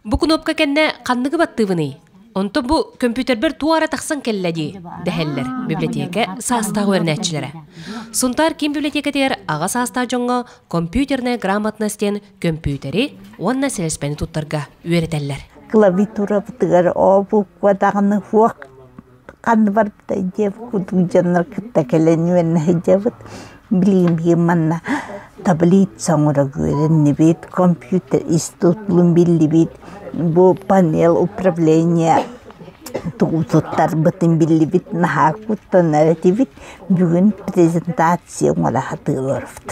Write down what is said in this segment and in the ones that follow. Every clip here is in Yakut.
Бу кнопка кэннэ ханныгы баттыыбыный? Онтон бу көмпүүтэрбэр туох эрэ тахсан кэллэ дии, дэһэллэр библиотека саастаах үөрэнээччилэрэ. Сунтаар киин библиотекатыгар аҕа саастаах дьоҥҥо компьютерная грамотность диэн көмпүүтэри уонна сэлэспэни туттарга үөрэтэллэр. Клавиатурабытыгар оо буква даҕаны суох ханна барбытай диэбит курдук дьоннор кытта кэлэн үөрэнэ сылдьабыт. Билигин биһиги манна таблица оҥоро үөрэннибит, компьютер институтун биллибит, бу панель управления тугу туттарбытын биллибит, наһаа куттанар этибит. Бүгүн презентация оҥоро сатыылларбыт.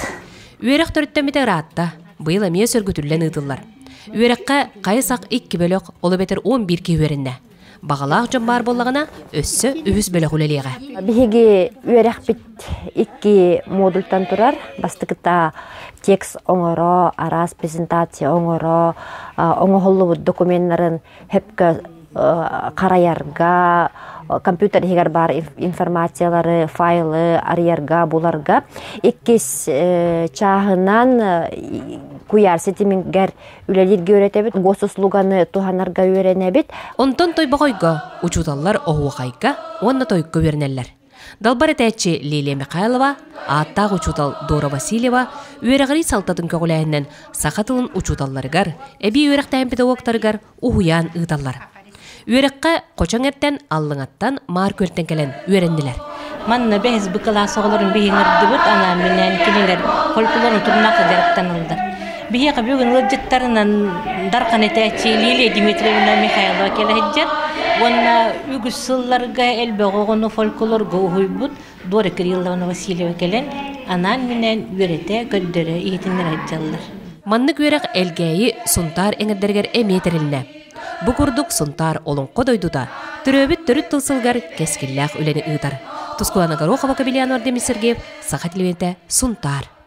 Үөрэх төрүттэммитэ ыраатта. Быйыл эмиэ сөргүтүллэн ыытыллар. Үөрэххэ хайы-сах икки бөлөх, ол эбэтэр 11 киһи үөрэннэ. Баҕалаах дьон баар буоллаҕына, өссө үһүс бөлөх үлэлиэҕэ. Биһиги үөрэхпит икки модультан турар. Бастакыта текст оҥоро, араас презентация оҥоро, оҥоһуллубут докуменнарын сөпкө харайарга, компьютер иһигэр баар информациялары, файлы арыйарга, буларга. Иккис чааһынан куйаар ситимигэр үлэлииргэ үөрэтэбит, госуслуганы туһанарга үөрэнэбит. Онтон Тойбохойго учууталлар оһуохайга уонна тойукка үөрэнэллэр. Далбар этээччи Лилия Михайлова, ааттаах учуутал Дора Васильева үөрэҕирии салтатын көҕүлээһинэн саха тылын учууталларыгар, эбии үөрэхтээһин педагогтарыгар уһуйаан ыыталлар. Үөрэххэ Хочоҥ эртэн Аллыҥаттан Маар Күөлтэн кэлэн үөрэннилэр. Манна бэһис бу кылаас оҕолорун биһиҥэрдибит анаан минээн кинилэр фольклорун турнакка дьарыктаналлар. Биһиэхэ бүгүн ыалдьыттарынан Дархан этээччи Лилия Дмитриевна Михайлова кэлэ сылдьар уонна үгүс сылларга элбэх оҕону фольклорга уһуйбут Дора Кирилловна Васильева кэлэн анаан-минээн үөрэтэ, көрдөрө, иһитиннэрэ сылдьаллар. Маннык үөрэх Элгээйи Сунтаар эҥэрдэригэр эмиэ тэрилиннэ. Бу курдук Сунтаар олоҥхо дойдута төрөөбүт төрүт тыл сылыгар кэскиллээх үлэни ыытар. Тускулана Горохова, Кабельянов Артемий Сергеев, Саха телевидениетэ, Сунтаар.